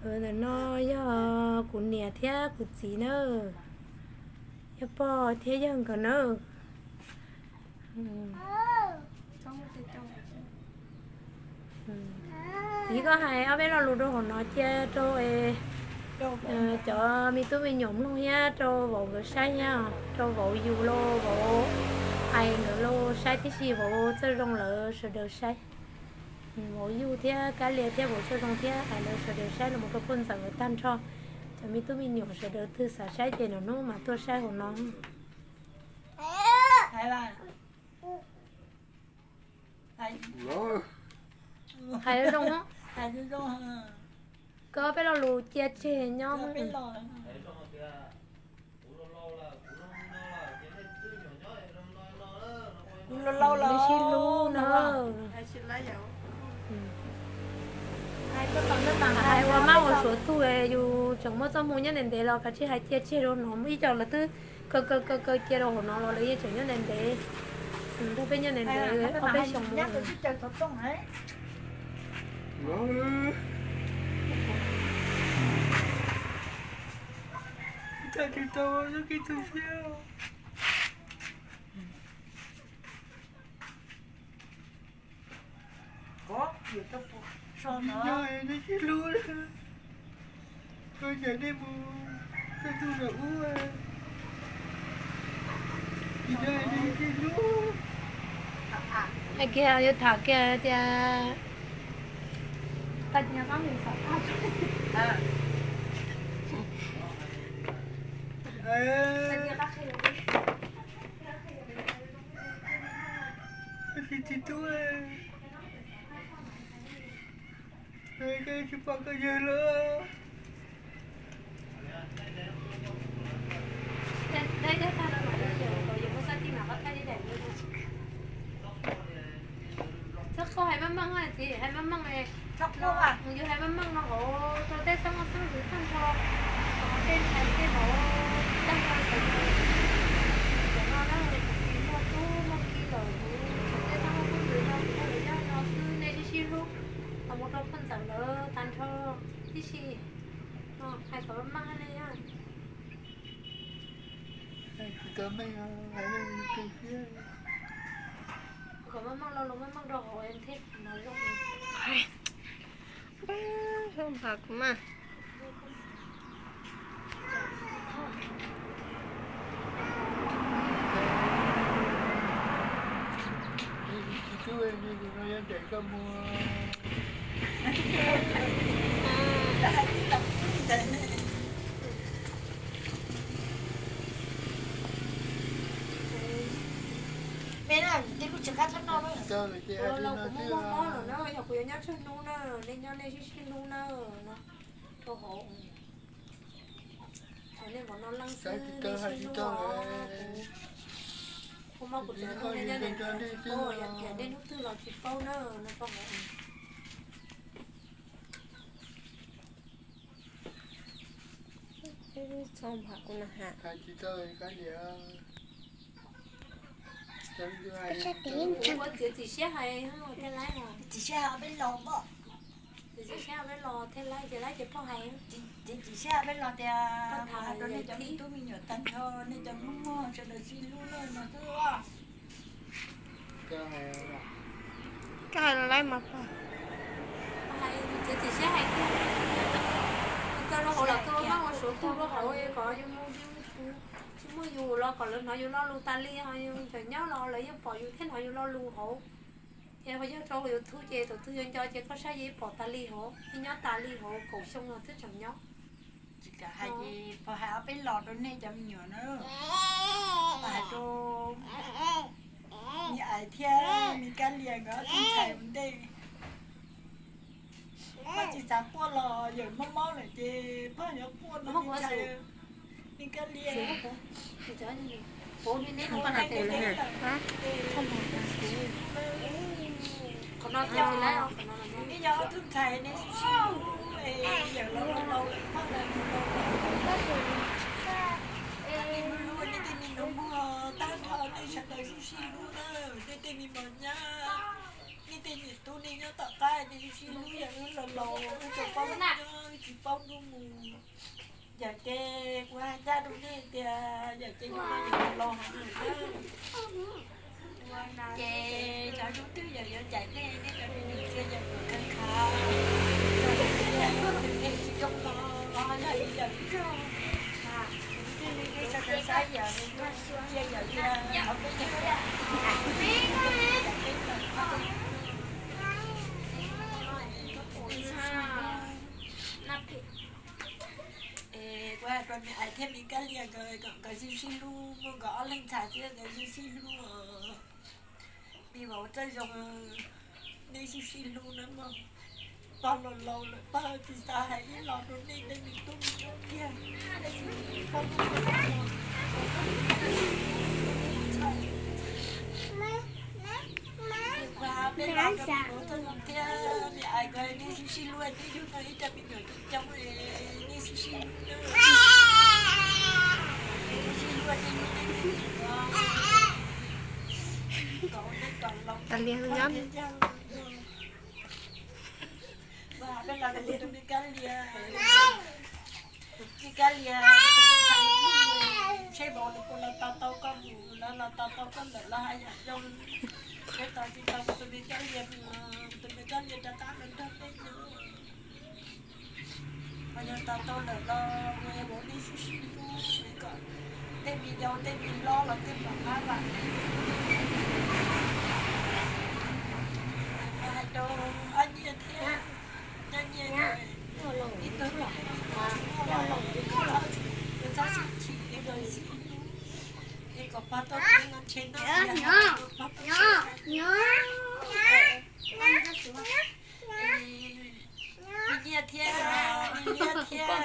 Ntawm no yog kuv niam thiab kuv txiv na, yog pog thiab yawg nkawd na. Txiv, koj hais ob peb lo lus rau hauv no cia rau cov me tub me nyuam mloog thiab rau vauv nkawd saib thiab, rau vauv yug los vauv ais nkawd los saib tib si, vauv Txawj Zoo lawv sawv daws saib. Vauv yug thiab Kab Lia thiab vauv Txawj Zoo thiab ais lawv sawv daws saib los mus rau poj ntxawm lawv tag nrho. Cov me tub me nyuam sawv daws twg xav saib ces nov hnub mam tuaj saib hauv no. Hais zoo, koj peb lo lus cia tseg nyob. Kuv laus laus lawm sib hlub no. Hais ua mab ua suav tug, yus tseem muaj txoj hmoo nyob ntev ntev los kav tsij hais cia tseg rau no, ib co lawv twb kaw kaw kaw kaw cia rau hauv no los lawv yeej tseem nyob ntev ntev. Nrog peb nyob ntev ntev ob peb xyoos mus. Hais kiag yuav tham kiag tias, tsis tub, tsis pom koj yawg lawm. Txhob qhov hais maj maj, txiv, hais maj maj, yus hais maj maj no hauv rau tej xeeb ob xeeb ntxwv tag nrho, tej ntxhais tej vauv tag nrho, cov no na, kuv tsis muaj tub muaj ki lawm, kuv tej xeeb ob xeeb ntxwv no kuv muaj lawv nyob no xwb, nej sib sib hlub los mus rau poj ntxawm lawv tag nrho tib si. Hais kom maj maj li. Kom maj maj lo lus maj maj rau hauv thiaj no zoo. Zoo npam kuv mas. Me na, tej lub tsis qab txhob noj na. Los kuv muaj mob mob lawm na, yog kuv yuav nyob tsawg hnub na, nej nyob nej sib sib hlub na, no rau hauv. Thaum nej npaum no leej xwb nej sib hlub os, kuv ua mob kuv tseem nug nej nyob nej tsis paub, yog tias nej hnub twg los tsis paub na, no rau hauv. Txhob npam kuv na has. Kuv ua txiav txim siab hais thiaj laib os. Txiav txim siab peb los thiaj laib, ces laib ces pog hais. Txiav txim siab peb los tias pog tham rau nej cov me tub me nyuam tag nrho, nej cov Hmoob Muas sawv daws sib hlub no xwb. Koj hais los laib mas pog. Txiav txim siab hais tias koj rau hauv los koj maj ua suav tug rau hauv kom yus mus yus tsis muaj yus los kom lawv hnov yus lo lus tas li, ho yus tseem nyob los lawv yeej pom yus thiab hnov yus lo lus hauv. Ces yog rau hauv YouTube ces tus twg yuav nco ces koj saib yeej pom tas li hauv, yeej nyob tas li hauv kaum xyoo los twb tseem nyob. Tsis kam hais ces pog hais ob peb los rau nej cov me nyuam na. Pog hais rau me Ais thiab me Kab Lias nkawd ob tug ntxhais ua ntej. Koj tsis xav quaj los yawm mob mob lawm ces pog yuav quaj no me Kab Lias. Nej yog ob tug ntxhais nej sib sib hlub, yawm laus laus lawm pog lawv mus laus lawm. Nej hlub hlub nej tej me nus muag tag nrho, nej sawv daws sib sib hlub na, nej tej me mos nyab, nej tej niam tub nej nyob tom qab nej sib sib hlub, yog wb laus laus wb tsis paub nyob, wb Paub hnub mus. Yawm ces kuv hais ncaj rau nej tias yawm ces hnub no yawm laus heev na. Ces cov hnub twg yawm yuav cais nej, nej cov me nyuam ntsia yawm kom kawg khav. Yog tias yawm tsis zoo los yog yawm ib zaug, nej sawv daws saib yawm, ntsia yawm tias qhov peb yawm, yawm peb lawm. Es kuv hais rau me Ais thiab me Kab Lias nkawd kom nkawd sib sib hlub, muaj nkawd ob leeg ntxhais xwb nkawd sib sib hlub os. Me vauv Txawj Zoo, nej sib sib hlub nawb mog. Pog laus laus lawm, pog tsis xav hais ib los rau nej tej me tub me nyuam kiag. Pog laus laus lawm, kuv hais peb los rau me vauv Txawj Zoo thiab me Ais nkawd, nej sib sib hlub, nej yug tau ib co me nyuam coob coob, nej sib sib hlub, sib hlub, nej hlub nej me nyuam kom ua neej kom laus. Kuv hais peb los rau kuv tus me Kab Lias, me Kab Lias, tus me ntxhais, ntshe vauv lawv puas los tos tau koj mus, lawv los tos tau koj lawm los haj yam zoo. Peb tos tsis tau kuv tus me Kab Lias mus los kuv tus me Kab Lias rov qab los nrog peb nyob. Ho yog tos tau lawm los kuv hais nej sib sib hlub kom tej me yau tej me hlob los tej pom qab vam. Hais rau Ab Nyiaj thiab Nyab Nyiaj, ib tug, tus txhob sib chim, ib tug sib hlub, es kom pog tau kev los ntshe noj tiag, pog tau kev. Me Nyiaj thiab me Liab thiab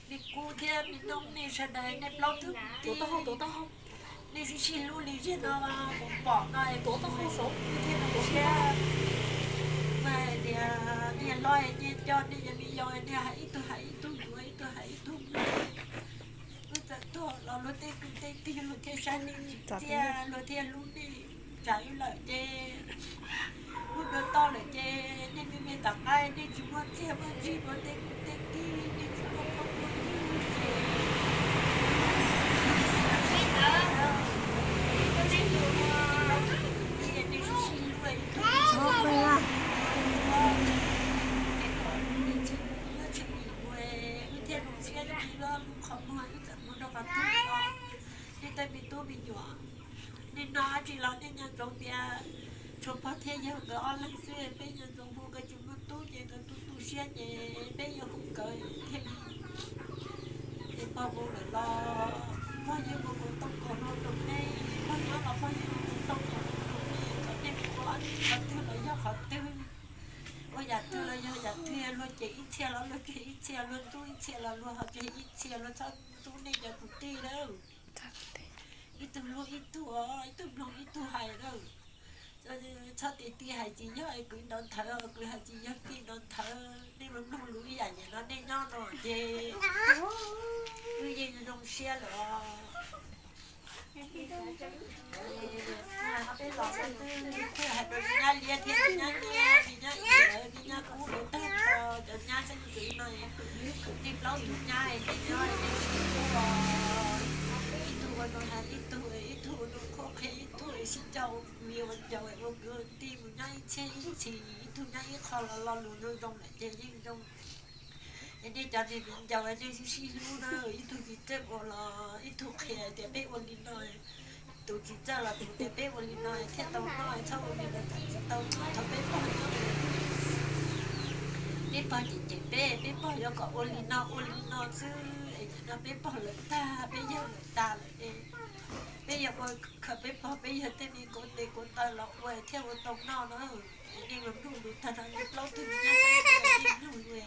me Kub thiab me Noob, nej sawv daws nej plaub tug kwv tij, nej sib sib hlub li ziag no mus pom no es kuv mus saum thiab zoo siab. Mas hais tias nyias hlob nyias coj, nej yog me yau nej hais ib tug hais ib tug yuav, ib tug hais ib tug mloog. Wb txawm tuag los luag tej kwv tej tij luag thiaj saib nej tsis txiaj, luag thiaj hlub nej. Tsam ib lawm ces wb dua toj lawm ces nej me me tom qab nej tsis muaj txiaj muaj ntsig, luag tej kwv tej tij nej tsis muaj phooj muaj ywg ces nej sib sib hlub ib tug, es kom nej tsis muaj tswv yim ua wb thiaj zoo siab ib lub qhov muag wb txawm mus rau qhov twg los. Nej tej me tub me nyuam, nej noj dab tsi los nej nco ntsoov tias tshuav pog thiab yawg nkawd ob leeg xwb, peb nco ntsoov mus nkawd tsis muaj tub ces nkawd tu tu siab ces peb yuav hu nkawd thiaj li. Es pog mus lawm los pog yeej mus mus tau kom hlub rau nej, pog nyob los pog yeej mus mus tau kom hlub rau nej, kom nej mus ua qhov twg los yog qhov twg, ua yam twg los yog yam twg, luag cem ib txhia los luag cem ib txhia, luag ntxub ib txhia los luag ho cem ib txhia, luag txhob ntxub nej cov kwv tij lawm. Ib tug hlub ib tug, ib tug mloog ib tug hais lawm. Txhob tias tij hais tsis yog es kwv nrov nthawv, kwv hais tsis yog tij nrov nthawv, nej mloog lus ib yam nyem no nej nyob no ces wb yeej zoo siab lawm os. Peb los twb hais rau me nyab Liab thiab me nyab Nyiaj, me nyab Ib lawv, me nyab Kub lawv tag nrho cov nyab xeeb ntxwv no, nej plaub tug nyab nej nyob nej sib hlub, ib tug ua zoo hais ib tug, ib tug ua zoo qhuab qhia ib tug, sib coj ua viv ua ncaus ua kwv ua tij mus nyob ib txhiab ib txhis, ib tug nyob ib qho los lo lus zoo zoo lawm ces yeej zoo. Es nej cov niag viv ncaus nej sib sib hlub na, ib tug tsis txawj ua los ib tug qhia tias peb ua li no, tus tsis txawj los tus tias peb ua li no thiaj tau noj, txhob ua li no tsis tau noj. Thaum peb pog nyob, peb pog cem cem peb, peb pog yuav kom ua li no ua li no xwb es nim no peb pog lawm tag peb yawg lawm tas lawm es peb yuav ua khawm peb pog peb yawg tej me kuv tes kuv taw los ua thiaj ua tau noj na. Es nej los mloog lus tag no nej plaub tug nyab nej mloog lus, nej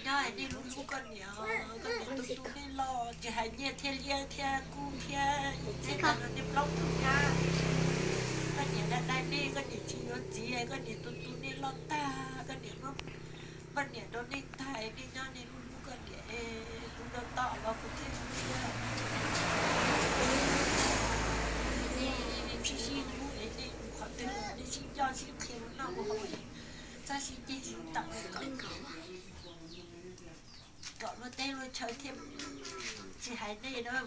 nyob nej hlub hlub koj niam, koj niam tu tu nej los tsis hais Nyiaj thiab Liab thiab Kub thiab Yim thiab tag no nej plaub tug nyab, koj niam dai dai nej, koj niam tsis yuav txiv, koj niam tu tu nej loj tag, koj niam muab niam rau nej tag, nej nyob nej hlub hlub koj niam, kuv nrog tom los kuv thiaj zoo siab. Nej sib sib hlub es nej mus qhov twg los nej sib coj sib qhia mus noj mus haus, txhob sib ceg sib tawm kom Tej lub chaw thiab, tsis hais nej na.